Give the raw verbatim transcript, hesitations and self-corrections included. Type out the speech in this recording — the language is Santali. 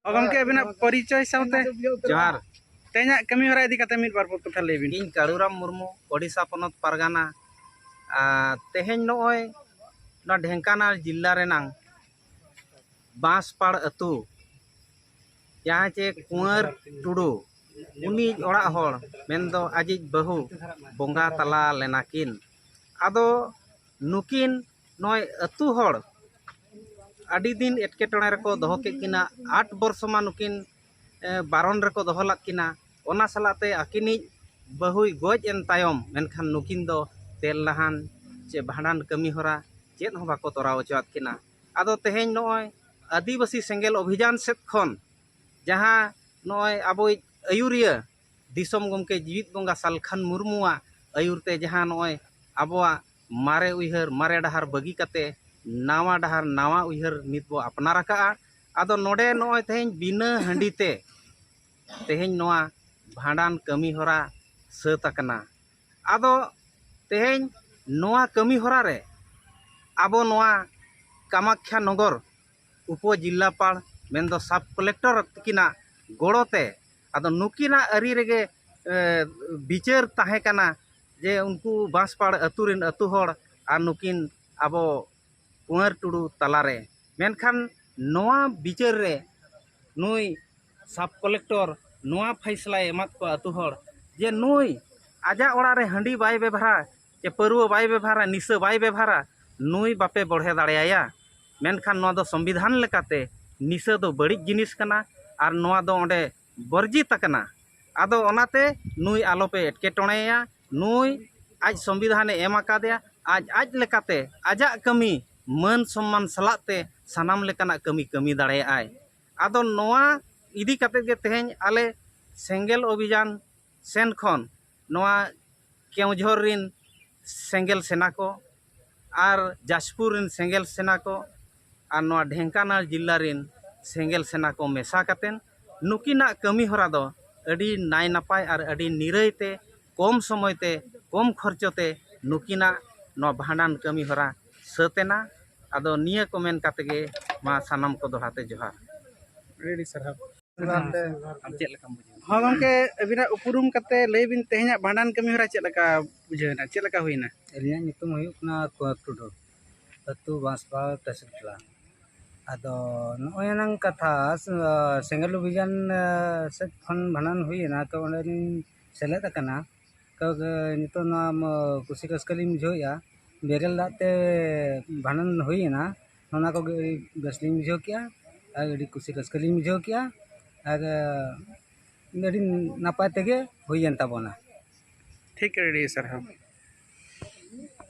ᱜᱚᱢᱠᱮ, ᱟᱹᱵᱤᱱᱟᱜ ᱯᱚᱨᱤᱪᱚᱭ ᱥᱟᱶᱛᱮ᱾ ᱡᱚᱦᱟᱨ᱾ ᱛᱮᱦᱮᱧᱟᱜ ᱠᱟᱹᱢᱤ ᱦᱚᱨᱟ ᱤᱫᱤ ᱠᱟᱛᱮ ᱢᱤᱫ ᱵᱟᱨ ᱯᱚᱫ ᱠᱟᱛᱷᱟ ᱞᱟᱹᱭ ᱵᱤᱱ᱾ ᱤᱧ ᱠᱟᱹᱲᱩᱨᱟᱢ ᱢᱩᱨᱢᱩ, ᱳᱰᱤᱥᱟ ᱯᱚᱱᱚᱛ ᱯᱟᱨᱜᱟᱱᱟ᱾ ᱟᱨ ᱛᱮᱦᱮᱧ ᱱᱚᱜᱼᱚᱭ ᱱᱚᱣᱟ ᱰᱷᱮᱝᱠᱟᱱᱟᱞ ᱡᱤᱞᱟ ᱨᱮᱱᱟᱝ ᱵᱟᱸᱥᱯᱟᱲ ᱟᱹᱛᱩ, ᱡᱟᱦᱟᱸ ᱪᱮ ᱠᱩᱸᱣᱟᱹᱨ ᱴᱩᱰᱩ, ᱩᱱᱤ ᱚᱲᱟᱜ ᱦᱚᱲ, ᱢᱮᱱᱫᱚ ᱟᱡᱤᱡ ᱵᱟᱹᱦᱩ, ᱵᱚᱸᱜᱟ ᱛᱟᱞᱟ ᱞᱮᱱᱟ ᱠᱤᱱ᱾ ᱟᱫᱚ ᱱᱩᱠᱤᱱ ᱱᱚᱜᱼᱚᱭ ᱟᱹᱛᱩ ᱦᱚᱲ ᱟᱹᱰᱤ ᱫᱤᱱ ᱮᱴᱠᱮᱴᱚᱬᱮ ᱨᱮᱠᱚ ᱫᱚᱦᱚ ᱠᱮᱫ ᱠᱤᱱᱟ, ᱟᱴ ᱵᱚᱨᱥᱚ ᱢᱟ ᱱᱩᱠᱤᱱ, ᱮ, ᱵᱟᱨᱚᱱ ᱨᱮᱠᱚ ᱫᱚᱦᱚ ᱞᱮᱫ ᱠᱤᱱᱟ᱾ ᱚᱱᱟ ᱥᱟᱞᱟᱜ ᱛᱮ ᱟᱹᱠᱤᱱᱤᱡ ᱵᱟᱹᱦᱩᱭ ᱜᱚᱡ ᱮᱱ ᱛᱟᱭᱚᱢ, ᱢᱮᱱᱠᱷᱟᱱ ᱱᱩᱠᱤᱱ ᱫᱚ ᱛᱮᱞ ᱞᱟᱦᱟᱱ ᱪᱮ ᱵᱷᱟᱸᱰᱟᱱ ᱠᱟᱹᱢᱤ ᱦᱚᱨᱟ ᱪᱮᱫ ᱦᱚᱸ ᱵᱟᱠᱚ ᱛᱚᱨᱟᱣ ᱦᱚᱪᱚᱣᱟᱫ ᱠᱤᱱᱟ᱾ ᱟᱫᱚ ᱛᱮᱦᱮᱧ ᱱᱚᱜᱼᱚᱭ ᱟᱹᱫᱤᱵᱟᱹᱥᱤ ᱥᱮᱸᱜᱮᱞ ᱚᱵᱷᱤᱡᱟᱱ ᱥᱮᱫ ᱠᱷᱚᱱ ᱡᱟᱦᱟᱸ ᱱᱚᱜᱼᱚᱭ ᱟᱵᱚᱭᱤᱡ ᱟᱹᱭᱩᱨᱤᱭᱟᱹ ᱫᱤᱥᱚᱢ ᱜᱚᱢᱠᱮ ᱡᱤᱣᱤᱫ ᱵᱚᱸᱜᱟ ᱥᱟᱞᱠᱷᱟᱱ ᱢᱩᱨᱢᱩᱣᱟᱜ ᱟᱹᱭᱩᱨ ᱛᱮ ᱡᱟᱦᱟᱸ ᱱᱚᱜᱼᱚᱭ ᱟᱵᱚᱣᱟᱜ ᱢᱟᱨᱮ ᱩᱭᱦᱟᱹᱨ, ᱢᱟᱨᱮ ᱰᱟᱦᱟᱨ ᱵᱟᱹᱜᱤ ᱠᱟᱛᱮ ᱱᱟᱣᱟ ᱰᱟᱦᱟᱨ, ᱱᱟᱣᱟ ᱩᱭᱦᱟᱹᱨ ᱱᱤᱛ ᱵᱚ ᱟᱯᱱᱟᱨ ᱟᱠᱟᱫᱼᱟ᱾ ᱟᱫᱚ ᱱᱚᱰᱮ ᱱᱚᱜᱼᱚᱭ ᱛᱮᱦᱮᱧ ᱵᱤᱱᱟᱹ ᱦᱟᱺᱰᱤ ᱛᱮ ᱛᱮᱦᱮᱧ ᱱᱚᱣᱟ ᱵᱷᱟᱸᱰᱟᱱ ᱠᱟᱹᱢᱤ ᱦᱚᱨᱟ ᱥᱟᱹᱛ ᱟᱠᱟᱱᱟ᱾ ᱟᱫᱚ ᱛᱮᱦᱮᱧ ᱱᱚᱣᱟ ᱠᱟᱹᱢᱤ ᱦᱚᱨᱟ ᱨᱮ ᱟᱵᱚ ᱱᱚᱣᱟ ᱠᱟᱢᱟᱠᱠᱷᱟ ᱱᱚᱜᱚᱨ ᱩᱯᱚ ᱡᱤᱞᱟᱯᱟᱲ, ᱢᱮᱱᱫᱚ ᱥᱟᱵ ᱠᱚᱞᱮᱠᱴᱚᱨ ᱛᱟᱹᱠᱤᱱᱟᱜ ᱜᱚᱲᱚ ᱛᱮ, ᱟᱫᱚ ᱱᱩᱠᱤᱱᱟᱜ ᱟᱹᱨᱤ ᱨᱮᱜᱮ, ᱮ, ᱵᱤᱪᱟᱹᱨ ᱛᱟᱦᱮᱸ ᱠᱟᱱᱟ ᱡᱮ ᱩᱱᱠᱩ ᱵᱟᱸᱥᱯᱟᱲ ᱟᱹᱛᱩ ᱨᱮᱱ ᱟᱹᱛᱩ ᱦᱚᱲ ᱟᱨ ᱱᱩᱠᱤᱱ ᱟᱵᱚ ᱠᱩᱸᱣᱟᱨ ᱴᱩᱰᱩ ᱛᱟᱞᱟᱨᱮ᱾ ᱢᱮᱱᱠᱷᱟᱱ ᱱᱚᱣᱟ ᱵᱤᱪᱟᱹᱨ ᱨᱮ ᱱᱩᱭ ᱥᱟᱵ ᱠᱚᱞᱮᱠᱴᱚᱨ ᱱᱚᱣᱟ ᱯᱷᱟᱭᱥᱞᱟᱭ ᱮᱢᱟᱫ ᱠᱚᱣᱟ ᱟᱹᱛᱩ ᱦᱚᱲ, ᱡᱮ ᱱᱩᱭ ᱟᱡᱟᱜ ᱚᱲᱟᱜ ᱨᱮ ᱦᱟᱺᱰᱤ ᱵᱟᱭ ᱵᱮᱵᱷᱟᱨᱟ, ᱪᱮ ᱯᱟᱹᱨᱣᱟᱹ ᱵᱟᱭ ᱵᱮᱵᱷᱟᱨᱟ, ᱱᱤᱥᱟᱹ ᱵᱟᱭ ᱵᱮᱵᱷᱟᱨᱟ, ᱱᱩᱭ ᱵᱟᱯᱮ ᱵᱚᱲᱦᱮ ᱫᱟᱲᱮᱭᱟᱭᱟ᱾ ᱢᱮᱱᱠᱷᱟᱱ ᱱᱚᱣᱟ ᱫᱚ ᱥᱚᱝᱵᱤᱫᱷᱟᱱ ᱞᱮᱠᱟᱛᱮ ᱱᱤᱥᱟᱹ ᱫᱚ ᱵᱟᱹᱲᱤᱡ ᱡᱤᱱᱤᱥ ᱠᱟᱱᱟ ᱟᱨ ᱱᱚᱣᱟ ᱫᱚ ᱚᱸᱰᱮ ᱵᱚᱨᱡᱤᱛ ᱟᱠᱟᱱᱟ᱾ ᱟᱫᱚ ᱚᱱᱟᱛᱮ ᱱᱩᱭ ᱟᱞᱚᱯᱮ ᱮᱴᱠᱮᱴᱚᱬᱮᱭᱟ, ᱱᱩᱭ ᱟᱡ ᱥᱚᱝᱵᱤᱫᱷᱟᱱᱮ ᱮᱢ ᱟᱠᱟᱫᱮᱭᱟ, ᱟᱡ ᱟᱡ ᱞᱮᱠᱟᱛᱮ ᱟᱡᱟᱜ ᱠᱟᱹᱢᱤ ᱢᱟᱹᱱ ᱥᱚᱢᱢᱟᱱ ᱥᱟᱞᱟᱜ ᱛᱮ ᱥᱟᱱᱟᱢ ᱞᱮᱠᱟᱱᱟᱜ ᱠᱟᱹᱢᱤ ᱠᱟᱹᱢᱤ ᱫᱟᱲᱮᱭᱟᱜᱼᱟᱭ᱾ ᱟᱫᱚ ᱱᱚᱣᱟ ᱤᱫᱤ ᱠᱟᱛᱮ ᱜᱮ ᱛᱮᱦᱮᱧ ᱟᱞᱮ ᱥᱮᱸᱜᱮᱞ ᱚᱵᱷᱤᱡᱟᱱ ᱥᱮᱱ ᱠᱷᱚᱱ ᱱᱚᱣᱟ ᱠᱮᱣᱡᱷᱚᱨ ᱨᱤᱱ ᱥᱮᱸᱜᱮᱞ ᱥᱮᱱᱟ ᱠᱚ ᱟᱨ ᱡᱟᱡᱽᱯᱩᱨ ᱨᱤᱱ ᱥᱮᱸᱜᱮᱞ ᱥᱮᱱᱟ ᱠᱚ ᱟᱨ ᱱᱚᱣᱟ ᱰᱷᱮᱝᱠᱟᱱᱟᱞ ᱡᱤᱞᱟ ᱨᱤᱱ ᱥᱮᱸᱜᱮᱞ ᱥᱮᱱᱟ ᱠᱚ ᱢᱮᱥᱟ ᱠᱟᱛᱮᱱ ᱱᱩᱠᱤᱱᱟᱜ ᱠᱟᱹᱢᱤ ᱦᱚᱨᱟ ᱫᱚ ᱟᱹᱰᱤ ᱱᱟᱭ ᱱᱟᱯᱟᱭ ᱟᱨ ᱟᱹᱰᱤ ᱱᱤᱨᱟᱹᱭ ᱛᱮ ᱠᱚᱢ ᱥᱚᱢᱚᱭ ᱛᱮ ᱠᱚᱢ ᱠᱷᱚᱨᱪᱚ ᱛᱮ ᱱᱩᱠᱤᱱᱟᱜ ᱱᱚᱣᱟ ᱵᱷᱟᱸᱰᱟᱱ ᱠᱟᱹᱢᱤ ᱦᱚᱨᱟ ᱥᱟᱹᱛ ᱮᱱᱟ᱾ ᱟᱫᱚ ᱱᱤᱭᱟᱹ ᱠᱚ ᱢᱮᱱ ᱠᱟᱛᱮ ᱜᱮ ᱢᱟ ᱥᱟᱱᱟᱢ ᱠᱚ ᱫᱚᱦᱲᱟ ᱛᱮ ᱡᱚᱦᱟᱨ᱾ ᱟᱹᱰᱤ ᱟᱹᱰᱤ ᱥᱟᱨᱦᱟᱣ᱾ ᱟᱢ ᱪᱮᱫ ᱞᱮᱠᱟᱢ ᱵᱩᱡᱷᱟᱹᱣᱟ? ᱦᱚᱸ ᱜᱚᱢᱠᱮ, ᱟᱹᱵᱤᱱᱟᱜ ᱩᱯᱨᱩᱢ ᱠᱟᱛᱮ ᱞᱟᱹᱭ ᱵᱤᱱ, ᱛᱮᱦᱮᱧᱟᱜ ᱵᱷᱟᱸᱰᱟᱱ ᱠᱟᱹᱢᱤ ᱦᱚᱨᱟ ᱪᱮᱫ ᱞᱮᱠᱟ ᱵᱩᱡᱷᱟᱹᱣ ᱮᱱᱟ, ᱪᱮᱫ ᱞᱮᱠᱟ ᱦᱩᱭᱱᱟ? ᱟᱹᱞᱤᱧᱟᱜ ᱧᱩᱛᱩᱢ ᱦᱩᱭᱩᱜ ᱠᱟᱱᱟ ᱠᱚᱭᱚᱠ ᱴᱩᱰᱩ, ᱟᱹᱛᱩ ᱵᱟᱸᱥᱯᱟᱲᱟ, ᱛᱮᱥᱨᱤ ᱴᱚᱞᱟ᱾ ᱟᱫᱚ ᱱᱚᱜᱼᱚᱭ ᱮᱱᱟᱝ ᱠᱟᱛᱷᱟ, ᱥᱮᱸᱜᱮᱞ ᱚᱵᱷᱤᱡᱟᱱ ᱥᱮᱫ ᱠᱷᱚᱱ ᱵᱷᱟᱸᱰᱟᱱ ᱦᱩᱭᱮᱱᱟ, ᱛᱚ ᱚᱸᱰᱮ ᱞᱤᱧ ᱥᱮᱞᱮᱫ ᱟᱠᱟᱱᱟ᱾ ᱛᱚ ᱱᱤᱛᱚᱜ ᱱᱚᱣᱟ ᱠᱩᱥᱤ ᱨᱟᱹᱥᱠᱟᱹ ᱞᱤᱧ ᱵᱩᱡᱷᱟᱹᱣᱮᱫᱼᱟ᱾ ᱵᱮᱨᱮᱞ ᱫᱟᱜ ᱛᱮ ᱵᱷᱟᱸᱰᱟᱱ ᱦᱩᱭᱮᱱᱟ, ᱚᱱᱟ ᱠᱚᱜᱮ ᱟᱹᱰᱤ ᱵᱮᱥ ᱞᱤᱧ ᱵᱩᱡᱷᱟᱹᱣ ᱠᱮᱜᱼᱟ ᱟᱨ ᱟᱹᱰᱤ ᱠᱩᱥᱤ ᱨᱟᱹᱥᱠᱟᱹ ᱞᱤᱧ ᱵᱩᱡᱷᱟᱹᱣ ᱠᱮᱜᱼᱟ᱾ ᱟᱨ ᱟᱹᱰᱤ ᱱᱟᱯᱟᱭ ᱛᱮᱜᱮ ᱦᱩᱭᱮᱱ ᱛᱟᱵᱚᱱᱟ᱾ ᱴᱷᱤᱠ, ᱟᱹᱰᱤ ᱥᱟᱨᱦᱟᱣ᱾